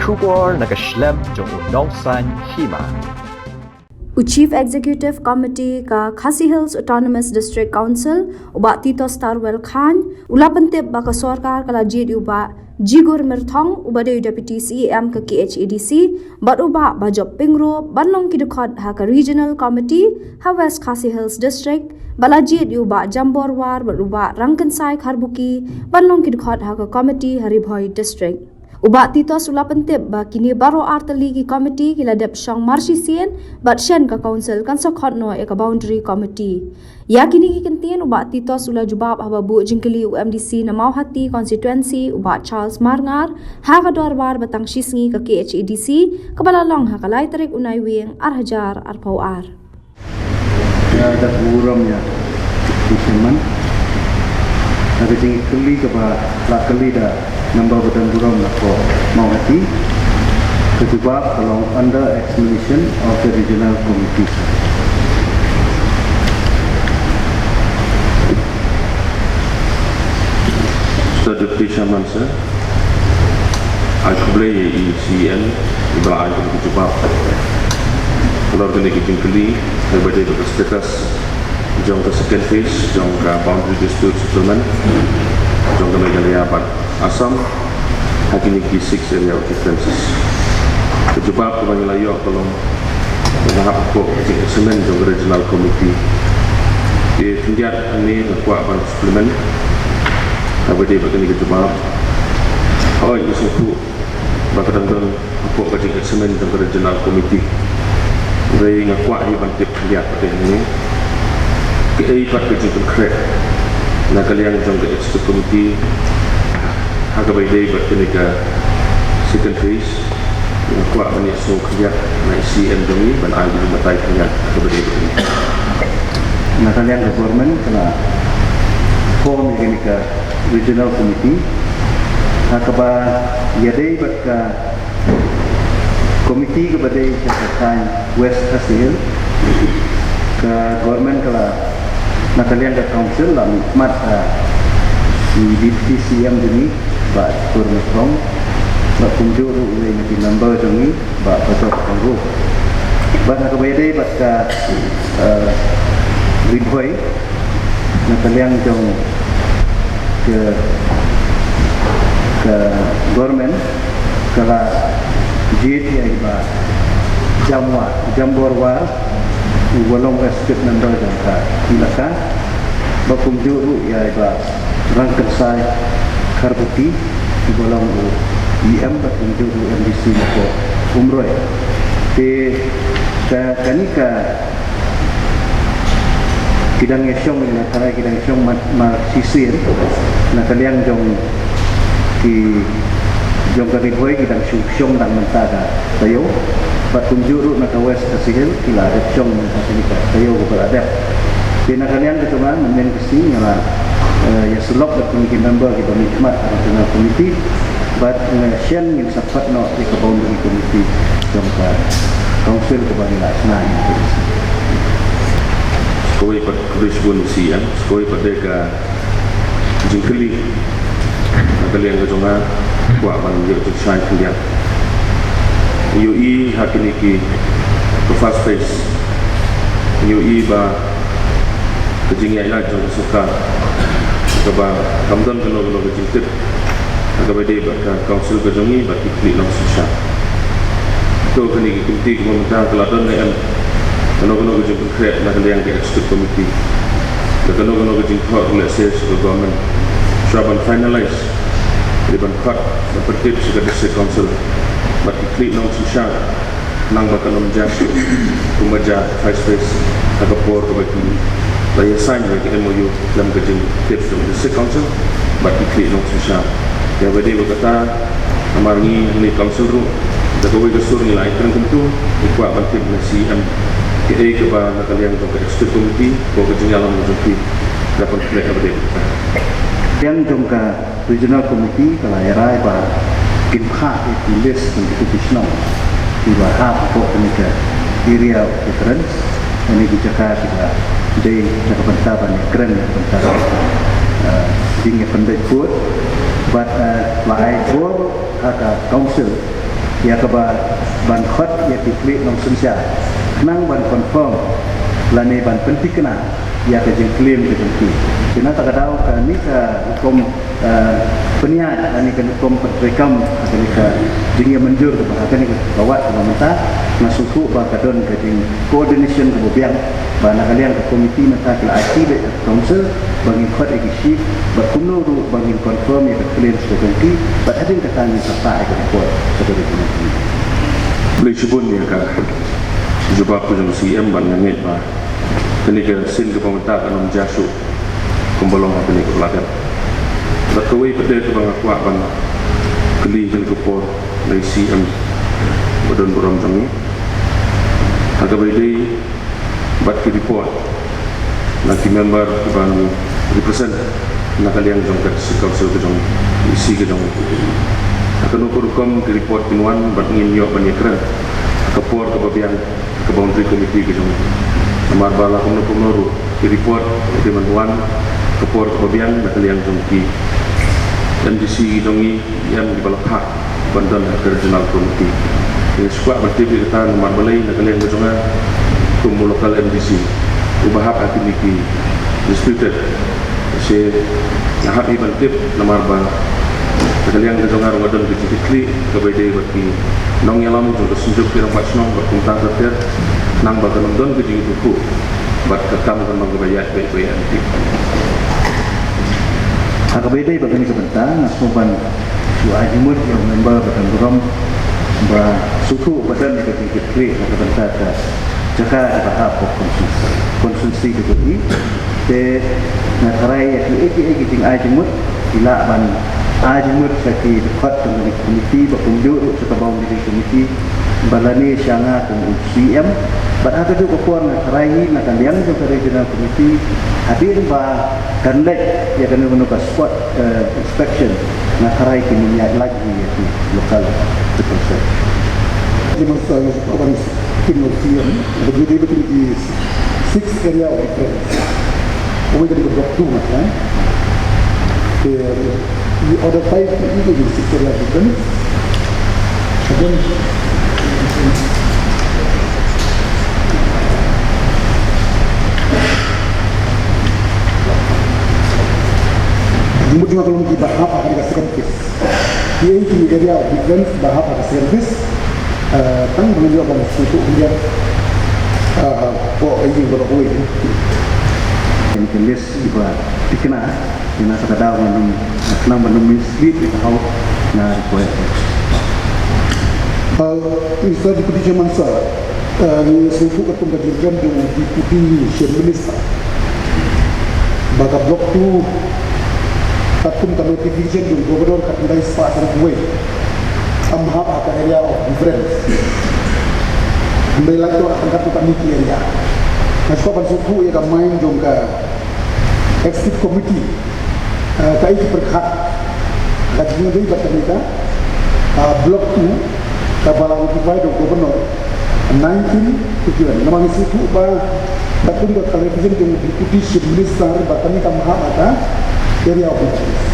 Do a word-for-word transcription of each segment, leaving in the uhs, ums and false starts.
Khubor na ka shlem jong u Nongsaiñ Hima. U Chief Executive Committee ka Khasi Hills Autonomous District Council, u Bah Titos Tarwel Chyne, u la pyntip ba ka sorkar ka la jied ïa u Bah Jigur Myrthong, uba dei u Deputy C E M ka K H A D C, bad u Bah Bajop Pyngrope, ban long ki dkhot ha ka Regional Committee ha West Khasi Hills District, ba la jied ïa u Bah Jambor War bad u Bah Rangkynsai Kharbuki ban long ki dkhot ha ka Committee ha Ri Bhoi District. U Bah Titos u la pyntip ba kine baroh ar tylli ki committee ki la dep shong marshisien, bad shen ka council kan sa khot noh ïa ka Boundary Committee. Ïa kine ki kyntien u Bah Titos u la jubab haba buh jingkylli u M D C na Mawhati Constituency, u Bah Charles Marngar, ha ka dorbar ba tang shisngi ka K H A D C, kaba la long ha ka lai tarik u Naiwieng ar hajar arphew ar. Ïa da burom ïa Deputy Chairman. Da ka jingkylli kaba la kylli da member ba don burom na ka Mawhati. Ka jubab ka long under examination of the regional committee. Mister Deputy Chairman, sir. Ai khublei ïa i C E M iba la ai kane ka jubab halor kane ka jingkylli kaba ïadei bad ka status jong ka second phase jong ka boundary dispute settlement jong ka Meghalaya bad Assam ha kine ki six area of differences. Ka jubab kaba ngi la ïoh ka long ba nga hap hapoh ka jingexamine jong ka regional committee. Te khyndiat hangne nga kwah ban supplement kaba ïadei bad kane ka jubab. Hooid, nga sngewthuh ba ka dang don hapoh ka jingexamine jong ka regional committee. Hynrei nga kwah hi ban tip khyndiat pat hangne kaei pat ka jingpynkhreh na ka liang jong ka executive committee ha kaba ïadei bad kane ka second phase. Nga kwah ban ïasngew khyndiat na i C E M jong ngi ban ai jingbatai khyndiat ha kaba ïadei bad kane. Na ka liang ka government ka la form ïa kane ka regional committee ha kaba ïadei bad ka committee kaba dei sha ka thaiñ West Khasi Hills. Ka government ka la, na ka liang ka council, la mihkhmat ha i Deputy C E M jong ngi, Bah Jigur Myrthong, bad kumjuh ruh uwei na ki member jong ngi, Bah Bajop Pyngrope. Bad ha kaba ïadei bad ka, eh, Ri Bhoi, na ka liang jong ka, ka government ka la jied ïa i Bah Jamwar, Jambor War, uba long executive member jong ka elaka, bad kumjuh ruh ïa i Bah Rangkynsai Kharbuki, uba long u E M, bad kumjuh ruh M D C na ka Umroi. Te ka, kane ka ki dang ïashong, ïa nga tharai ki dang shong mar, marshisien na ka liang jong ki, jong ka Ri Bhoi ki dang shu shong tang mynta ka taïew. Bad kumjuh ruh na ka West Khasi Hills ki la dep shong mynta kane ka taïew kaba la dep. Te na ka liang ka jong nga mynne ka sngi nga la, eh, ïasyllok bad kine ki member kiba mihkhmat ha ka regional committee. Bad nga shen ngin sa pat noh ïa ka boundary committee jong ka council kaba ngi la shna ïa ka. Kawei pat khublei shibun C E M, kawei pat de ka jingkylli na ka liang ka jong nga, kwah ban ïoh jingshai khyndiat. Ïohi ha kine ki, ka first phase, ïohi ba ka jingïaid lad jong ka sorkar kaba kam don kano kano ka jingtip ha kaba ïadei bad ka council ka jong ngi bad ki khlieh nongsynshar. To kane ka committee kaba mynta ka la don ne em kano kano ka jingpynkhreh na ka liang ka executive committee, da kano kano ka jingthoh lehse sha ka government shuwa ban finalize, dei ban khot, ban pyntip sha ka district council bad ki khlieh nongsynshar. Nang ba kan ym jia shuh kumba jia first phase ha ka por kaba ki la ïasain ïa ka M O U khlem ka jingtip jong ka District Council bad ki khlieh nongsynshar. Ïa ba dei ba kata namar ngi hangne Council ruh da kawei ka sur ngi la ai kren kyntu, ngi kwah ban tip na C E M kaei kaba na ka liang jong ka Executive Committee ko ka jingïalam jong ki da pynphleh kaba dei ba kata. Liang jong ka Regional Committee ka la ïarai ba kin phah ïa ki list jong kito ki shnong kiba hap hapoh kane ka area of difference, kane ki jaka kiba dei jaka bynta ban ïakren bynta, eh, jingïapynbeit vote bad, eh, la ai bor ha ka council ïa kaba ban khot ïa ki khlieh nongsynshar khnang ban confirm lane ban pynthikna ïa ka jingclaim ka jong ki. Te na kata ka daw kane ka rukom, eh, pynïaid lane ka rukom pyntreikam ha kane ka jingïamynjur kaba ha kane ka wad kaba mynta, nga sngewthuh ba ka don ka jing coordination kaba biang ba na ka liang ka komiti mynta ki la aiti beit ha ka council ba ngin khot ïa ki chief, bad kumno ruh ba ngin confirm ïa ka claims ka jong ki, bad hadien kata ngin sa phah ïa ka report sha ka regional committee. Khublei shibun ïa ka jubab ka jong u C M, bad nga ngeit ba kane ka sien kaba mynta kan ym jia shuh kumba long ha kane ka Baladep. Bad kawei pat de kaba nga kwah ban kylli ha kane ka por na i C M ba don burom jong ngi, ha kaba ïadei bad ki report na ki member kiba represent na ka liang jong ka District Council ka jong i C ka jong i. Ha kano ka rukom ki report kin wan bad ngin ïoh ban ïakren ha ka por kaba biang ha ka boundary committee ka jong i. Namar ba la kumno kumno ruh ki report ki dei ban wan ha ka por kaba biang na ka liang jong ki M D C jong i, em kiba la phah ban don ha ka regional committee. Nga sngewkwah ban tip ïa kata namar balei na ka liang ka jong nga kum u local M D C uba hap ha kine ki disputed. Shi nga hap hi ban tip namar ba na ka liang ka jong nga ruh nga don ka jingkitkhlieh kaba ïadei bad ki nongïalam jong ka Synjuk ki Rangbah Shnong bad kumta ter ter, khnang ba kan ym don ka jingïathuhkhruh bad ka kam kan long kaba ïaid beit beit. Ha kaba ïadei bad kane ka bynta nga sngewbha ban shu ai jingmut ïa u member ba don burom ba sngewthuh ba don ïa ka jingkitkhlieh na ka bynta ka jaka kaba hap ka constituency, constituency ka jong i. Te nga tharai ïa kiei kiei ki jingai jingmut ki lah ban ai jingmut sha ki dkhot jong kane ka komiti ba kumjuh ruh sha ka boundary committee ba lane sha nga kum u C M. Bad ha kajuh ka por nga tharai hi na ka liang jong ka regional committee hadien ba kan leit ïa kano kano ka spot, eh, inspection, nga tharai kin ïaid lait hi ïa ki local people. Ki nongsa nga shu ban kin nong C M ba ki dei ba kin ki six area of difference. Kawei ka dei ka block two nga tharai. Te i order five i ka dei six area of difference. Again, jingmut jong nga ka long kiba hap ha ka second phase. Kiei ki area of difference ba hap ha ka second phase. Eh, tang ba ngi ïoh ban sngewthuh khyndiat, eh, hapoh ka ïing baroh kawei. Kane ka list iba thikna, ïa na kata ka daw ngan ym, khnang ban ym mislead ïa ka hok, nga request. Eh, Mister Deputy Chairman Sir, eh, ngi sngewthuh katkum ka jingkren jong u Deputy Chief Minister ba ka Block two katkum ka notification jong u Governor ka khyndai spah san kawei kam hap ha ka area of difference. Hynrei la ïoh ha kane ka area. Nga sngewbha ban sngewthuh ïa ka mind jong ka Executive Committee, eh, kaei ki pyrkhat ka jingïadei bad kane ka, eh, Block two kaba la notify da u Governor nineteen fifty-one. Namar ngi sngewthuh ba katkum ka clarification jong u Deputy Chief Minister ba kane kam hap ha ka area of influence.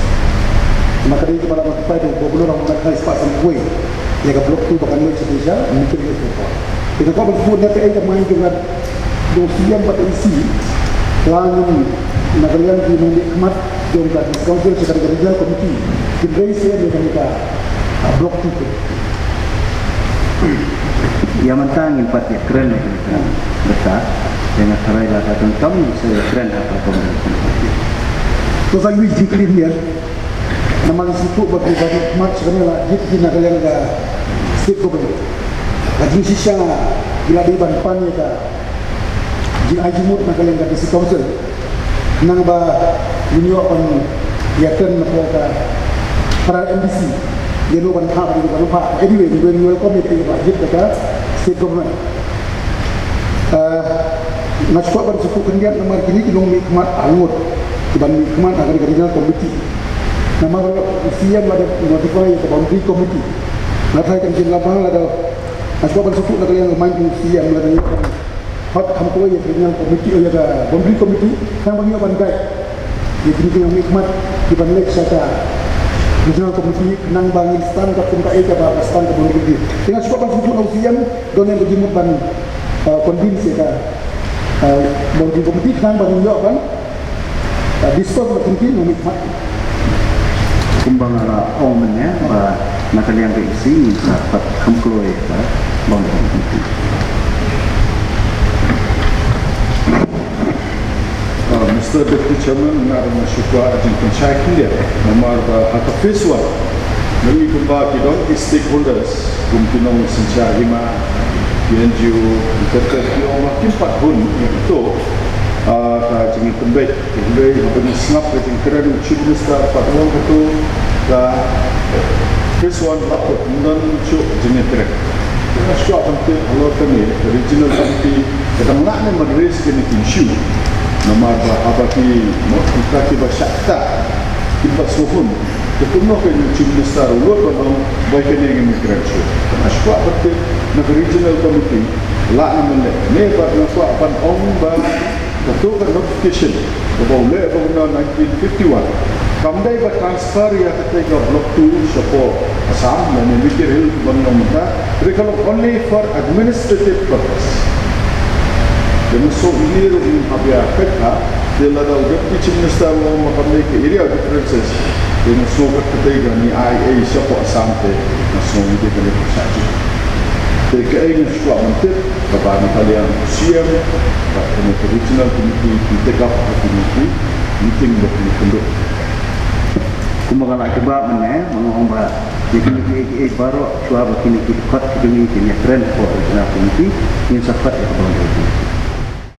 Namar ka dei kaba la notify da u Governor ha u khyndai spah san kawei ïa ka Block two ba kan leit sha Ministry of Health. Te nga kwah ban sngewthuh ne kaei ka mind jong ka jong u C M bad E C, la ngin na ka liang ki nongmihkhmat jong ka District Council sha ka Regional Committee kin raise ïa kane ka, ah, Block two. Ïa mynta ngin pat ïakren ïa kane ka bynta, ïa nga tharai lada donkam ngin sa ïakren ha ka Committee. To sa ïohi jingkylli mynta. Namar ngi sngewthuh ba ki ba mihkhmat sha kane la jied ki na ka liang ka State Government. Ka jingshisha ki la dei ban pan ïa ka jingai jingmut na ka liang ka District Council. Nang ba ngin ïoh ban ïakren na ka para M D C ïa no ban phah, ïa no ban phah. Anyway, we will welcome ïa ka jied ka State Government. Ah, nga sngewbha ban sngewthuh khyndiat namar kine ki nongmihkhmat arngut kiban mihkhmat ha kane ka Regional Committee. Namar u C M la dep notify ïa ka Boundary Committee. Nga tharai kan jin la ba la da, nga sngewbha ban sngewthuh na ka liang ka mind jong u C M la da hot kham kawei ïa ka Regional Committee, ïa ka Boundary Committee, tang ba ngi ïoh ban guide ïa kine ki nongmihkhmat kiban leit sha ka Regional Committee, khnang ba ngin stand ka kum kaei kaba ka stand ka bun committee. Te nga shu kwah ban sngewthuh na u C M, don ne ba jingmut ban, uh, convince ïa ka, uh, bun committee khnang ba ngin ïoh ban, uh, discuss bad committee nongmihkhmat. Kumba nga la ong mynne ba na ka liang ka E C ngin sa pat kham kloi ka bun committee. Uh, Mister Deputy Chairman, nga ruh nga shu kwah jingpynshai khyndiat namar ba ha ka phase one ngi kumba ki don ki stakeholders kum ki nongsynshar hima, ki N G O, ki terter ki ong ba kim pat hun ïa kito, uh, ka jingïatynbeit. Hynrei haba ngi sngap ka jingkren u Chief Minister pat u ong katu ka phase one pat ym don shuh jingïakren. Nga shu kwah ban tip halor kane ka Regional Committee ka dang lah ne ban raise kine ki issue. Namar ba haba ki, mo, kita kiba shah ktah, kiba sngewhun, te kumno ka u Chief Minister u lut ban ong ba kane ngim ïakren shuh. Nga shu kwah ban tip na ka Regional Committee lah ne ban leh ne, bad nga kwah ban ong ba kato ka notification kaba u leh ba u na nineteen fifty-one kam dei ba transfer ïa katei ka Block two shapoh Assam lane Mikir Hills ban ong mynta, hynrei ka long only for administrative purpose. Te nga sngew ine ruh ngim hap ïa peit ha, te lada u Deputy Chief Minister u ong ba kam dei ka area of differences, te nga sngew kat katei ka ngi ai ei shapoh Assam te nga sngew ine ka dei ka pyrshah jong. Te kaei nga shu kwah ban tip, kaba na ka liang u C M bad kane ka Regional Committee ki take up ha kine ki meeting bad kine ki kynduh. Kumba nga la jubab mynne, nga ong ba ïa kine kiei kiei baroh shuwa ba kine ki dkhot ki jong ngi kin ïakren hapoh Regional Committee, ngin sa khot ïa ka Boundary Committee.